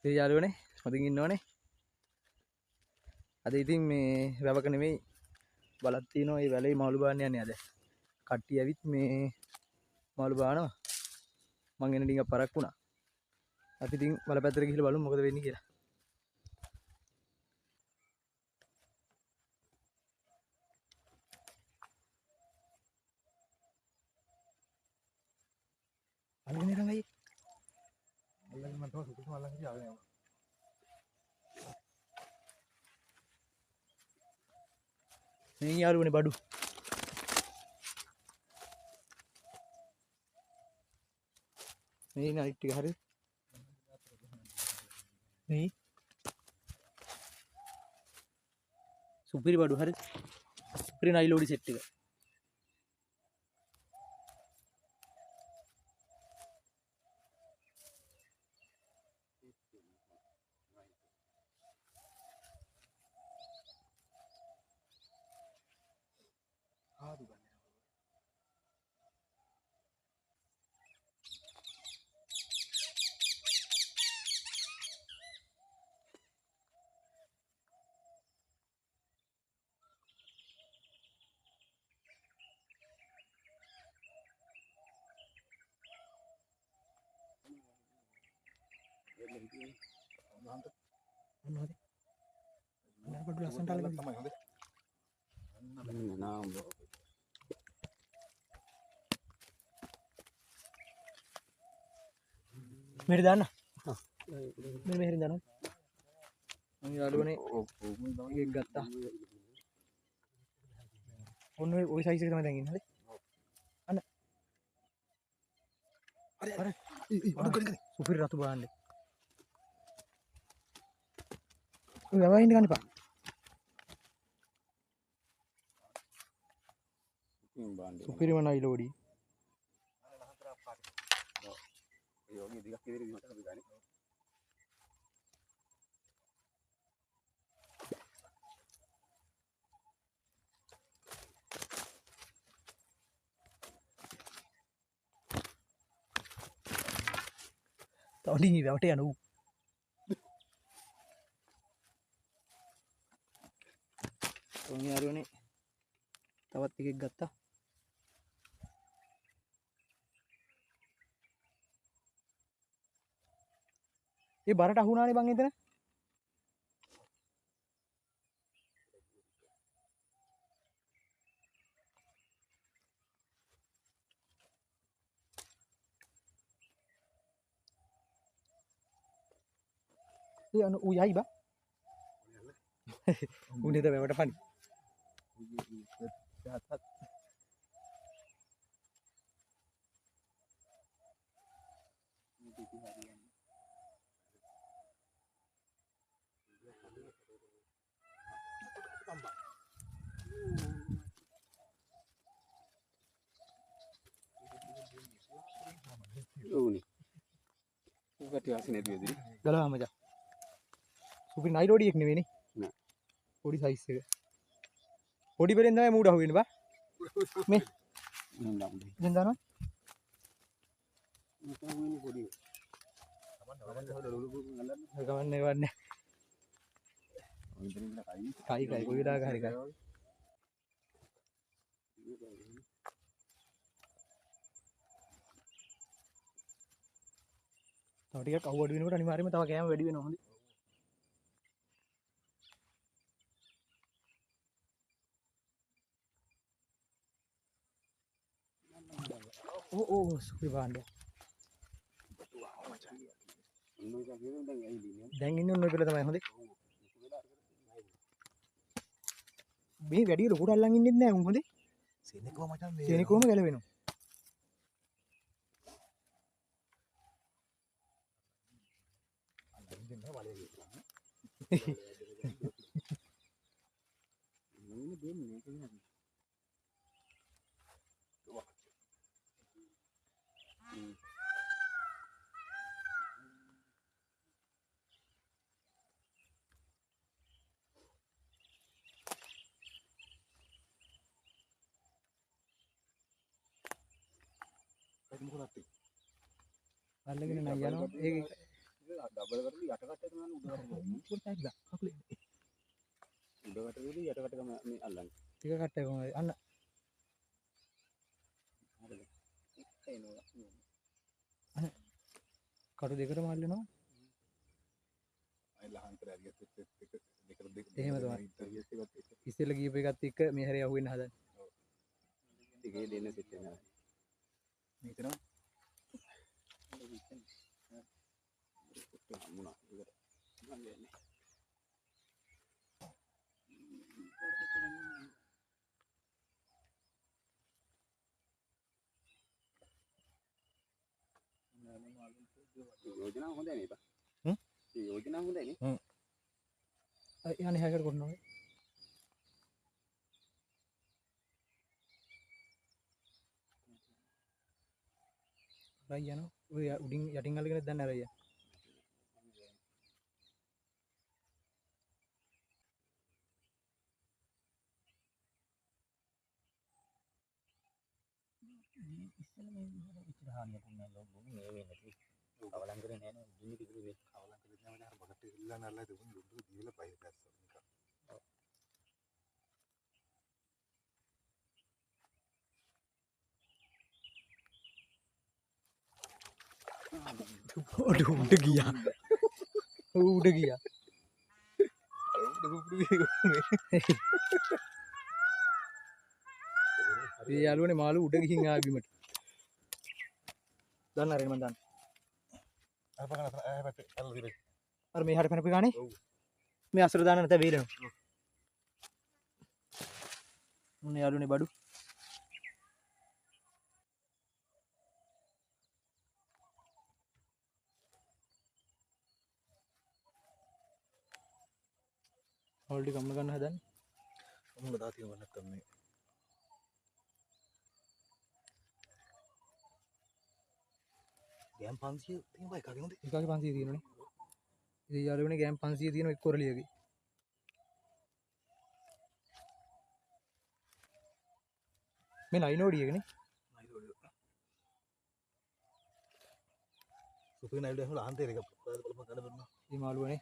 ඉතින් යාළුවනේ හොඳින් ඉන්න ඕනේ. අද ඉතින් මේ වැවක නෙමෙයි බලක් තියෙනවා. ඒ වැලේ මාළු බාන්න යන්නේ අද. කට්ටිය ඇවිත් මේ මාළු බානවා. මං එන ඩිංගක් පරක් වුණා. අපි ඉතින් වල පැත්තට ගිහලා බලමු මොකද වෙන්නේ කියලා. අල්ලගෙන ඉරන් අයියේ. අල්ලගෙන මං තමයි සුදුසුම අල්ලන් හිටියේ ආගෙන යනවා. මේ යාළුවනේ බඩු. මේ ඉන්න අනිත් ටික හරිද? මේ සුපිරි බඩු හරිද? සුපිරි නයිලෝඩි සෙට් එක. ආදු ගන්න. ඔන්න හරි. ඔන්න බඩු ලස්සනට අල්ලගෙන තමයි හොඳේ. නාම මෙහෙට දාන්න. මෙන්න මෙහෙරින් දාන්න. මං යාළුවනේ එකක් ගත්තා. ඔන්න ඔය සයිස් එක තමයි දැන් ඉන්නේ. හරි. අන්න. හරි හරි. ඊ අඩු කරගෙන. සුපිරි රතු බාන්නේ. ඔය වැවයින් ගන්න එපා. සුපිරිම නයිලෝඩි. ඒ වගේ දෙකක් ඉදිරි විතර අපි ගන්නේ. තව ඩිංගි වැවට යන ඌ. ඔන්න යාළුවනේ තවත් එකෙක් ගත්තා. ඒ බරට අහුණානේ බං එතන. ඒ අන ඌ යයි බා. ඌ නේද වැවට පනි. ඔව්නේ. ඌ කටි ආසෙ නැති වෙදිරි. ගලවා මචං. සුපිරි නයිලෝඩියෙක් නෙවෙයිනේ. නෑ. පොඩි සයිස් එක. පොඩි පෙරෙන් තමයි මූඩ අහුවෙන්නේ බා. මේ නෑ නෑ. දැන් දානවා. මොකද වෙන්නේ පොඩි. ගමන්නේ වන්නේ. කයි කයි කොයි වෙලාවක හරි කයි. තව ටිකක් අවු අඩු වෙනකොට අනිවාර්යයෙන්ම තව කෑම වැඩි වෙනවා හොඳේ. ඕ ඕ සුපිරි භාණ්ඩයක්. දැන් ඉන්නේ ඔන්න ඔය පෙළ තමයි හොඳේ. මේ වැඩි ලොකුට අල්ලන් ඉන්නෙත් නෑ උන් හොඳේ. සෙනෙකව මචං මේ සෙනෙකවම ගැලවෙනවා. අල්ලන් ඉන්නේ නෑ වලේ කියලා. මොන දෙන්නේ මේක නේද? ඒක මොකද අත්තේ? අල්ලගෙන නෑ යනවා. ඒක ඩබල් කරලා යට කට්ට තමයි උඩ කට්ට. කකුලේ. උඩ කට්ට යට කට්ට තමයි මේ අල්ලන්නේ. ටික කට්ට කොහමද? අන්න. හරිද? එනවා. අන්න. කටු දෙකටම අල්ලනවා. අය ලහන්තර ඇරියත් එක්ක දෙකට දෙක. එහෙම තමයි. ඉස්සෙල්ලා ගියපු එකත් එක්ක මේ හැරේ අහුවෙන්න හදන්නේ. දෙකේ දෙන්න සෙට් වෙනවා. මේ හිතනවා. හම්බුණා. ඒකට මං යන්නේ. යෝජනාව හොඳයි නේ බා. හ්ම්? මේ යෝජනාව හොඳයි නේ. හ්ම්. යන්නේ හැකට කොටනවා. අරයි යනවා. ඔය උඩින් යටින් අල්ලගෙන දැන් අරයි යනවා. ඉස්සෙල්ලා මේ විතර හානියක් වුණා ලොකු මේ වෙන්නේ නැති. අවලං කරේ නෑ නේ ගිනි තිබුණේ මේ. අවලං කරේ නෑ මචං අර බකට් එක ඉල්ලන්න අරලා තිබුණ ලුඩු දීලා බයි දැස්සා නිකන්. උඩ උඩ ගියා. උඩ ගියා. අර උඩ කුප්පු ඒ යාළුවනේ මාළු උඩ ගිහින් ආවේ බිමට. දන්න අරගෙන මං දන්න. අර පකන අතන ඈ පැත්තේ අල්ල තිබේ. අර මේ හරිය පැනපු ගානේ. ඔව්. මේ අසර දාන්න නැත්නම් වේලෙනවා. මොන යාළුවනේ බඩු. හොල් ටික අම්ම ගන්න හදන්නේ. මුල දා තියෙනවා නැත්තම් මේ ගෑම් 500 තියෙනවා එකගේ හොඳේ. එකගේ 500 තියෙනවනේ. ඉතින් යාළුවනේ ගෑම් 500 තියෙනවා එක් කොරළියගේ. මේ නයිනෝඩි එකනේ. නයිනෝඩි. සුපිරි නයිනෝඩි එහෙම ලහන්තේ එක බලපන් ගන්න බැරුණා. මේ මාළුවනේ.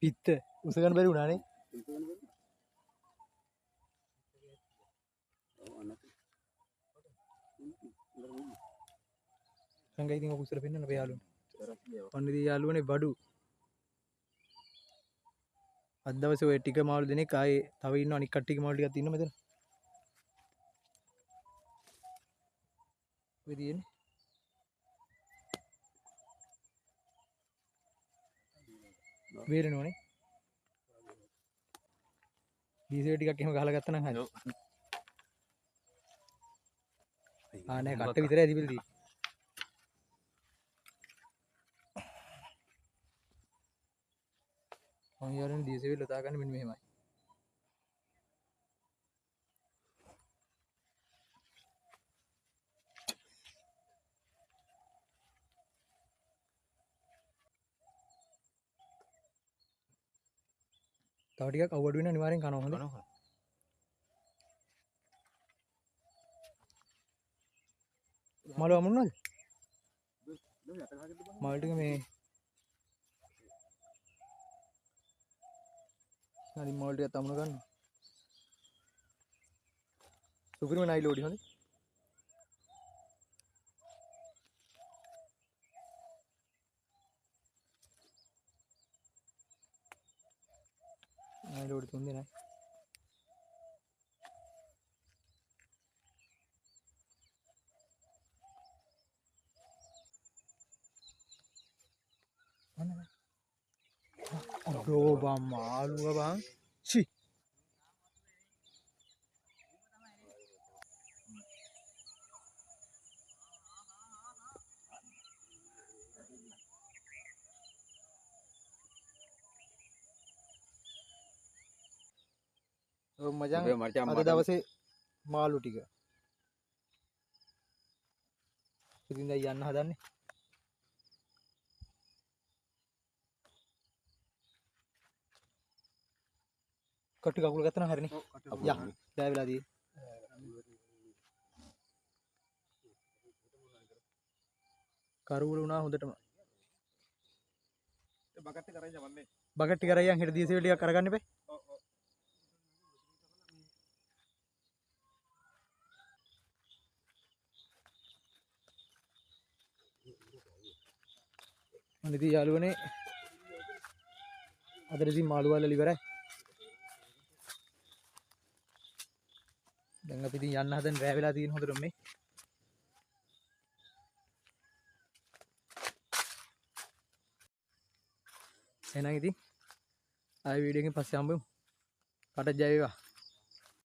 පිත්ත උස ගන්න බැරි වුණානේ. සංගයි ඉතින් ඔක උස්සලා පෙන්නන්න අපේ යාළුවනේ. ඔන්න ඉතින් යාළුවනේ බඩු. අද දවසේ ඔය ටික මාළු දෙනෙක් ආයේ තව ඉන්න අනික් කට්ටියගේ මාළු ටිකක් ඉන්න මෙතන. ඔය තියෙන්නේ. වේරෙනවනේ. ඩීසල් ටිකක් එහෙම ගහලා ගත්තා නම් හරි. ආ නෑ කට්ට විතරයි තිබිලා තියෙන්නේ. මං යාළුවනේ ඩීසල් ලතා ගන්න මෙන්න මෙහෙමයි. තව ටිකක් අවු අඩු වෙන අනිවාර්යෙන් කනවා හොඳේ. කනවා. මාළු අමුණනවද? මාළු ටික මේ හරි මාළු ටිකක් අමුණ ගන්න. සුපිරිම නයි ලෝඩි හොඳේ. නයි ලෝඩි තුන් දෙනයි. අඩෝ බං මාළුව බං චි ඔව් මචං අද දවසේ මාළු ටික ඉතින් දැන් යන්න හදන්නේ. කටු කකුල ගත්තා නම් හරිනේ. යා දෑ වෙලා තියෙන්නේ. කරුවල වුණා හොඳටම. ඒ බකට් එක අරන් යවන්නේ. බකට් ටික අරන් යන් හෙට දියසෙවිලි ටිකක් අරගන්න එපා. ඔව් ඔව්. අනිත් ඉතින් යාළුවනේ අදට ඉතින් මාළු අල්ලලා ඉවරයි. දැන් අපි ඉතින් යන්න හදන රෑ වෙලා තියෙන හොඳටම මේ. එහෙනම් ඉතින් ආයෙ වීඩියෝ එකකින් පස්සේ හම්බෙමු. කාටත් ජය වේවා.